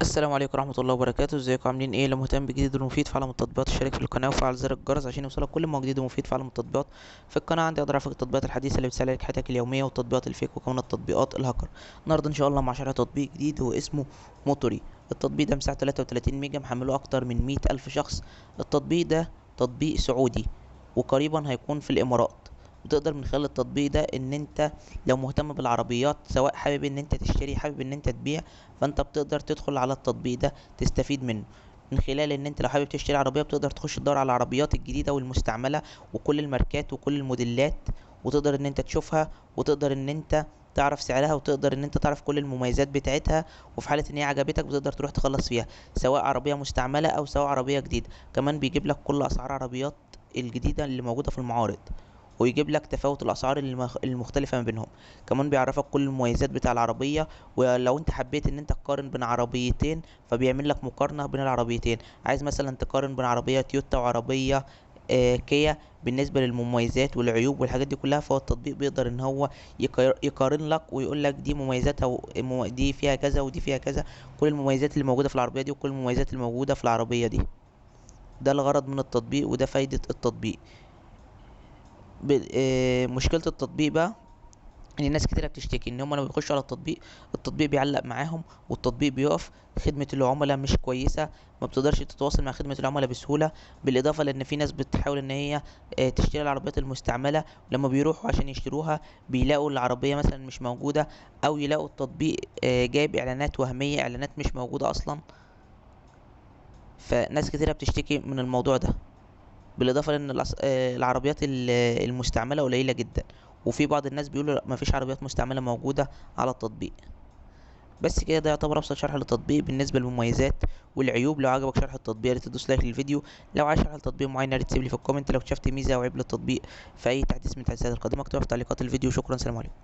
السلام عليكم ورحمة الله وبركاته. ازيكم عاملين ايه؟ لو مهتم بجديد ومفيد في عالم التطبيقات اشترك في القناة وفعل زر الجرس عشان يوصلك كل ما هو جديد ومفيد في عالم التطبيقات. في القناة عندي اقدر اعرفك التطبيقات الحديثة اللي بتسهل عليك حياتك اليومية والتطبيقات ال fake وكمان التطبيقات الهاكر. النهارده ان شاء الله مع شرح تطبيق جديد هو اسمه موتوري. التطبيق ده مساحته 33 ميجا، محمله اكتر من 100 الف شخص. التطبيق ده تطبيق سعودي وقريبا هيكون في الامارات. بتقدر من خلال التطبيق ده ان انت لو مهتم بالعربيات، سواء حابب ان انت تشتري حابب ان انت تبيع، فانت بتقدر تدخل على التطبيق ده تستفيد منه. من خلال ان انت لو حابب تشتري عربية بتقدر تخش تدور على العربيات الجديدة والمستعملة وكل الماركات وكل الموديلات، وتقدر ان انت تشوفها وتقدر ان انت تعرف سعرها وتقدر ان انت تعرف كل المميزات بتاعتها، وفي حالة ان هي عجبتك بتقدر تروح تخلص فيها سواء عربية مستعملة او سواء عربية جديدة. كمان بيجيب لك كل اسعار عربيات الجديدة اللي موجودة في المعارض، ويجيب لك تفاوت الاسعار المختلفة ما بينهم. كمان بيعرفك كل المميزات بتاع العربية، ولو انت حبيت ان انت تقارن بين عربيتين فبيعمل لك مقارنة بين العربيتين. عايز مثلا تقارن بين عربية تويوتا وعربية كيا بالنسبة للمميزات والعيوب والحاجات دي كلها، فهو التطبيق بيقدر ان هو يقارن لك ويقول لك دي مميزاتها دي فيها كذا ودي فيها كذا، كل المميزات اللي موجودة في العربية دي وكل المميزات اللي موجودة في العربية دي. ده الغرض من التطبيق وده فايده التطبيق. مشكلة التطبيق بقى ان الناس كتيرة بتشتكي ان هم لما بيخشوا على التطبيق، التطبيق بيعلق معاهم والتطبيق بيقف، خدمة العملاء مش كويسة، ما بتقدرش تتواصل مع خدمة العملاء بسهولة. بالاضافة لان في ناس بتحاول ان هي تشتري العربيات المستعملة، لما بيروحوا عشان يشتروها بيلاقوا العربية مثلا مش موجودة، او يلاقوا التطبيق جايب اعلانات وهمية، اعلانات مش موجودة اصلا. فناس كتيرة بتشتكي من الموضوع ده. بالاضافة لان العربيات المستعملة قليله جدا، وفي بعض الناس بيقولوا لا، مفيش عربيات مستعملة موجودة على التطبيق. بس كده، ده يعتبر ابسط شرح للتطبيق بالنسبة للمميزات والعيوب. لو عجبك شرح التطبيق يا ريت تدوس like للفيديو، لو عايز شرح لتطبيق معين يا ريت تسيب لي في ال comment، لو اكتشفت ميزة او عيب للتطبيق في اي تحديث من التحديثات القادمة اكتبها في تعليقات الفيديو. شكرا، سلام عليكم.